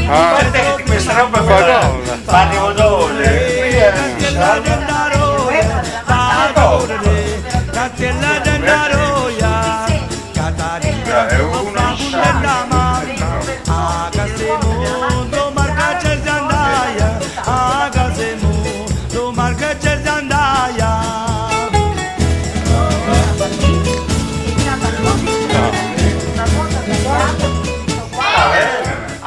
Guarda che questa roba Madonna. fa odore. È uno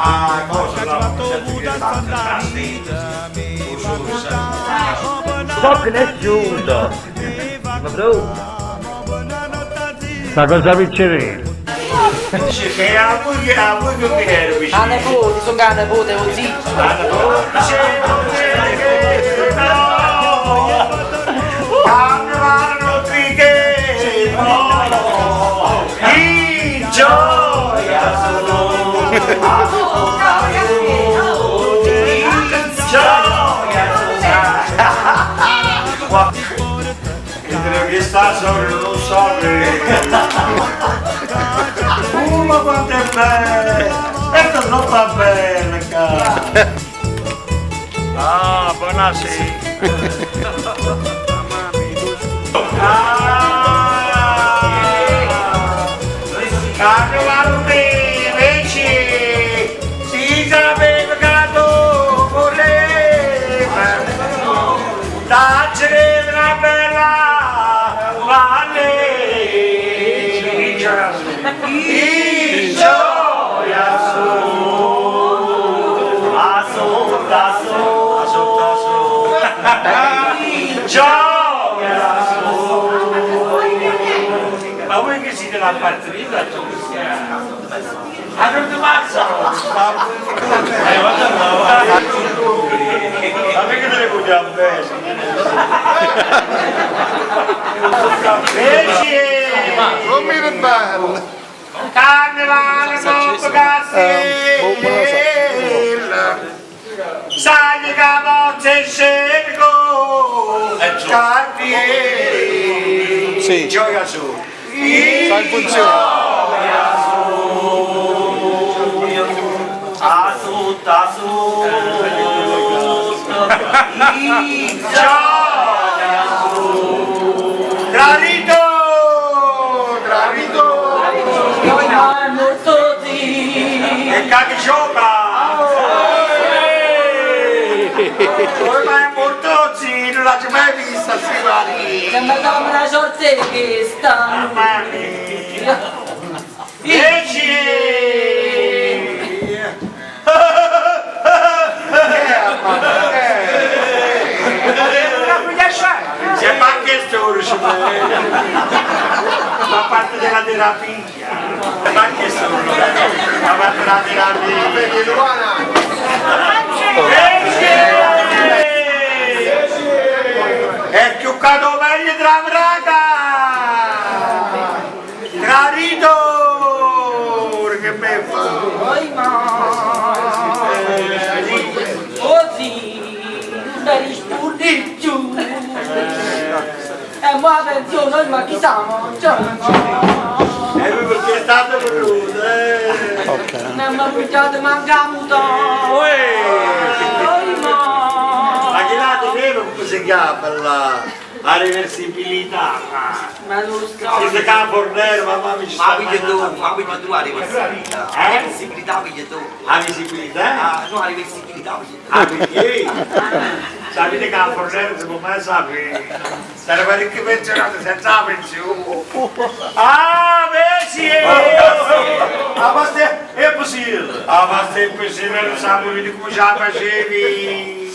Ah, cosa? Poco ne è giunto. Ma tu? Sta cosa piccerina. Dice che a voi che a voi che era vicino. A nipote, sono a nipote, o zio. Che sta sopra non so che... Ma quanto è bella! È troppo bella, cazzo! Ah, buonasera! Ah! Carnevale invece si sapeva che tu voleva Tacere una bella valle In gioia su A sotto, a sotto, In gioia su Ma voi che siete la partita? Ah, non ti ammazzano! Guarda, Ma perché te le vogliamo bene? Pesci! Non mi ribello. Carnevale, molto boh, non lo so. castella! Sagli che morte scelgo! Cartieri! Sì. Gioia su! Sta in funzione. Asutta, Gioia su! Tradito! Tradito! E cacchio gioca! Ormai è morto, sì, non l'ho mai vista, si va lì! Sembra come una sorte che sta. Mamma mia! Dieci! Se ma che storce! Fa parte della terapia! Ma che storce! Fa parte della terapia! Vedi Luana? Dieci! È chiuccato meglio tra braga! Traditore che me fa! Oi ma. Oh sì, non rispondi più. E ma attenzione, ma chi siamo? Cioè, E lui perché è stato venuto? Eh. Ok. Non mi buttate manca muto. Oi ma. Ma chi la teneva come si chiama là? La reversibilità. Ma non so. Si si chiama Fornero, mamma mia ci Ma sta piglia tu, mandando. ma piglia tu la reversibilità. Eh? La reversibilità piglia tu. La visibilità? Ah, no, la reversibilità piglia tu. Ah, perché? Sapete che a Fornero si può mai sapere. Sarebbe ricchi pensionati senza la pensione. Ah, beh sì! Ah, ma è possibile! Ah, ma sempre se non sapevi di come ce la facevi!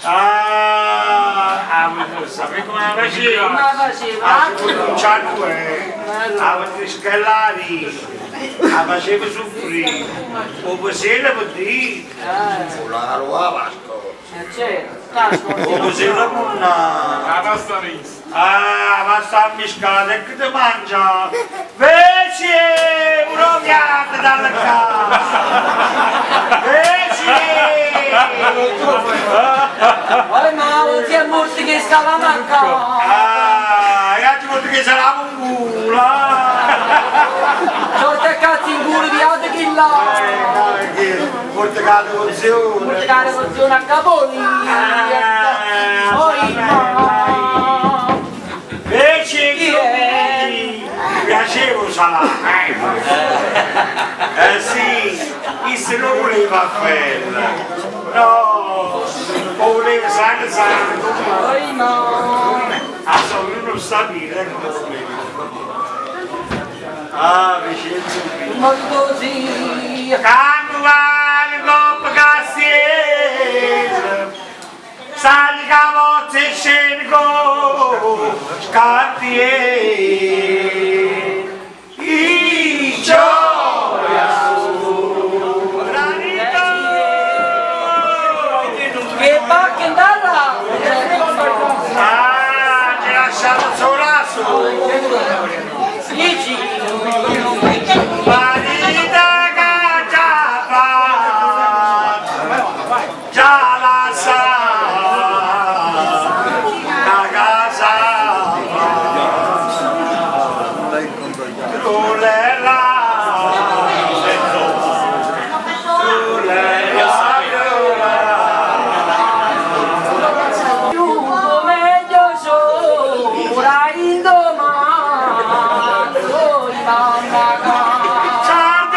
Ah, ah, sapete come la faceva? Come la faceva? Ah, cianco, eh. La faceva scalare, la faceva soffrire. O faceva per dire, La ruava scorsa. Certo, la o faceva con La pasta mista. Ah, ma sta miscata, che ti mangia? Vece, uroviate dalla casa! Vece! Poi ma non si è morto che stava mancando. Ah, e oggi vuol dire che sarà un culo! Certo e cazzo in culo di altri che là. Porta la devozione! Portare emozione a Caponi. Poi ma. Vece, Chi è? mi piaceva salame! Eh sì, chi se non voleva quella! No, voleva sangue sangue! Poi ma. Ah, so, io non sa dire come voleva. Ah, Vincenzo. Ma così. Carnevale, Coppa Cassiese, sali cavozze e scenico, scartier. I gioia su, granito. Che pacca in dalla. Ah, ci lasciamo sola su. Dici. Marita che già fa, già la sa, la casa fa, trulella, trulella, Più meglio sopra il domani. Poi mamma Ciao ciao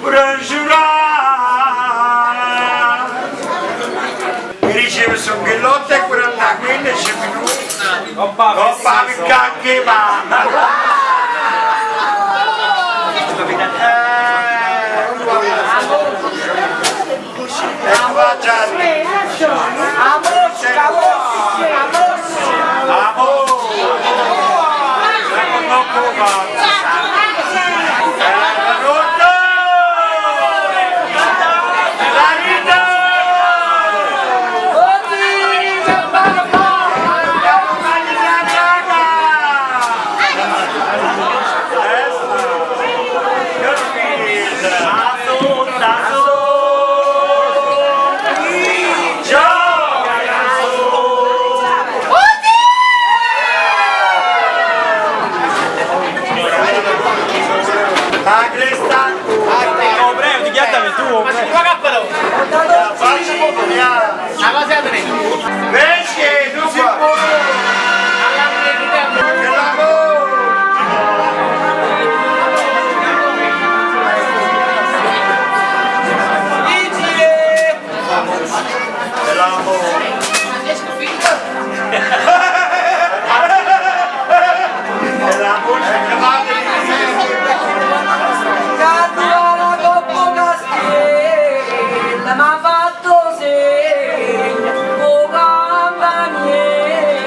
Rose Mi riceve su che lotta e 45 minuti. Coppa mi cacche va. Eh, qua Gianni. A mosca, a mosca, a mosca. Amore! Siamo troppo pazzi! La vita! Oddio, mamma. La cresta! Oh, prego, ti chiamami tu. Faccio popolare! Pesce, tu sei buono! Che lavoro! Che lavoro! Che lavoro! Che lavoro! Cadua la coppa castella, m'ha fatto segno, o campaniere.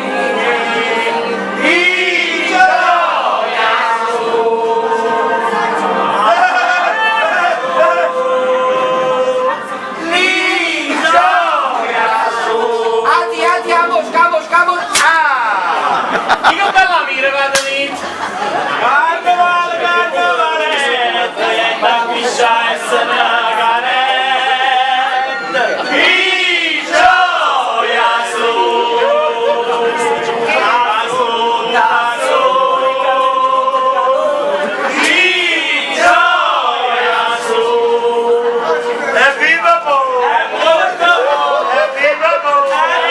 Adi, adi, a mosca, a mosca, a mosca. Carnevale, carnevale, da qui c'è una caretta. I gioia su, da su, da su. I gioia su. Evviva voi! È molto buono, Evviva voi! è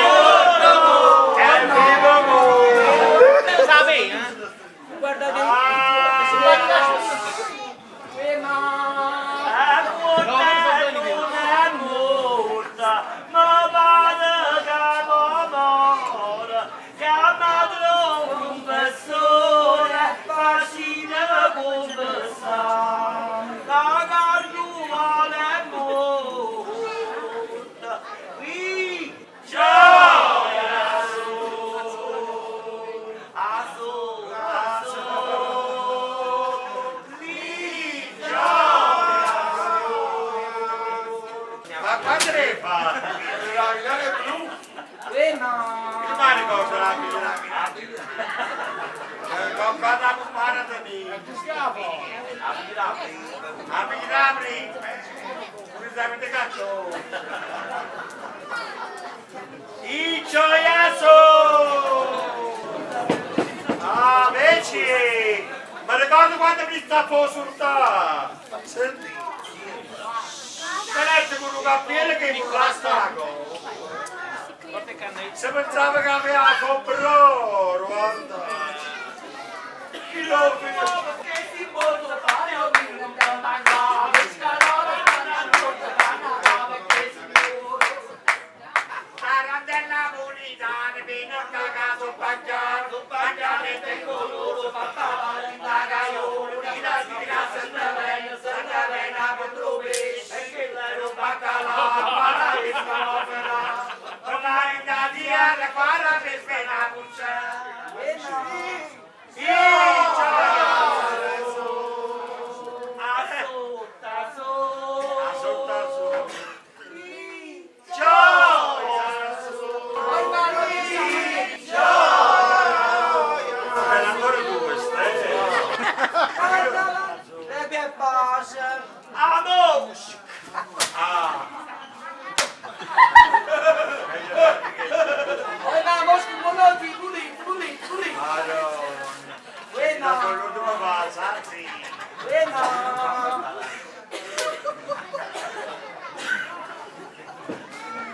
molto buono. Evviva voi! Guardate. Eh, ma- È morta, è morta, ma vado che mo mora, chiamatelo un confessore, fa Apri, apri! Scusami, cazzo! Iccio Iaso! Ah, veci! Ma ricordo quando mi sta a Senti! Tenete con un cappello che mi plastaco! Se pensava che aveva comprato, guarda! Chi lo Che si può fare ogni Tarantella pulita, ne viene a cagato, bagnato, bagnato e coloro, fatta la caiola, di casa, se ne se ne viene a pesce, e che la roba calà, para che sta ormai da dia la quara per spena puccia.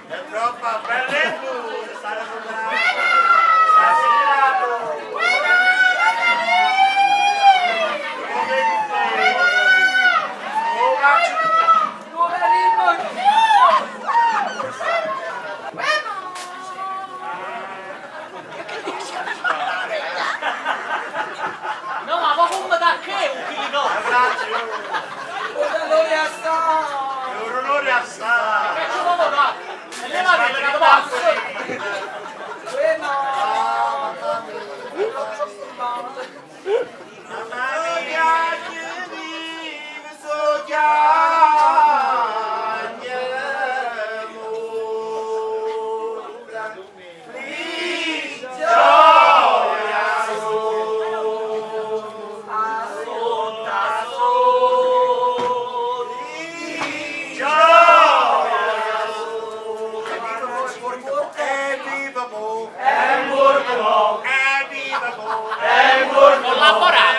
È troppa bella stare No, ma ma come da che un chilo? Onore a sta! È un onore assai! Che ci vuole da? E levate che passo! Mamma mia, che vive so Collaborate!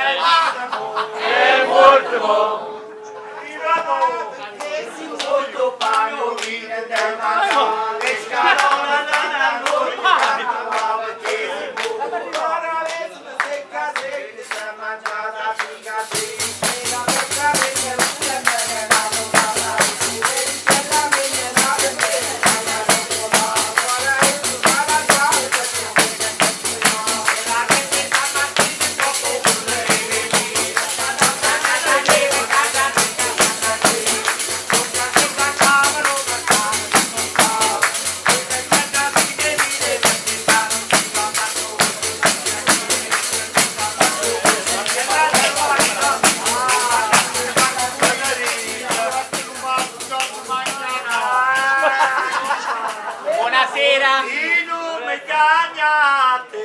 Buonasera! Io mi cagnate,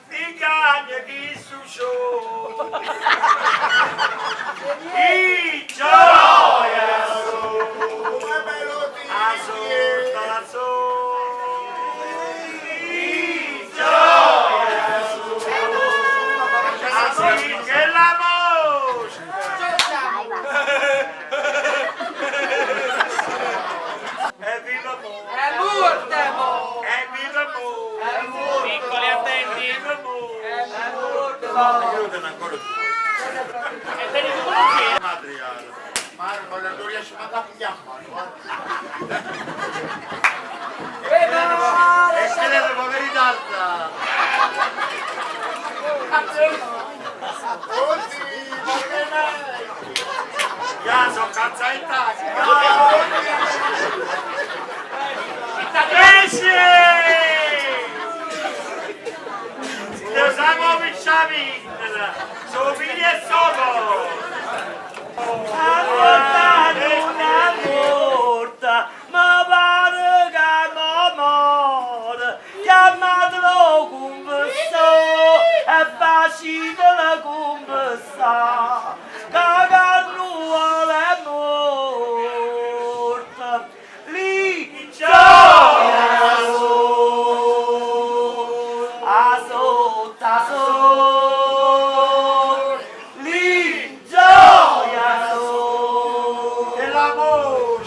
mi cagna chi su show. I gioia su, a sotto su. I gioia su, a sì che la mosca. Evviva mo! È morte, mo! Evviva mo! Piccoli attenti! Evviva mo! È morte, mo! Io te ne ancora due. E te ne dico che? Adriano. Marco, non riesce a chiamare. E se ne devo ritarda. Ya, sono cazzaita. Pesce! Lo siamo vicini, sono figli e sono. Una morta, ma pare che mi muore, chiamatelo confessore e facitelo confessare. sta, che carnuale è morta, lì gioia sol, a sotto sol, lì gioia sol. E l'amore!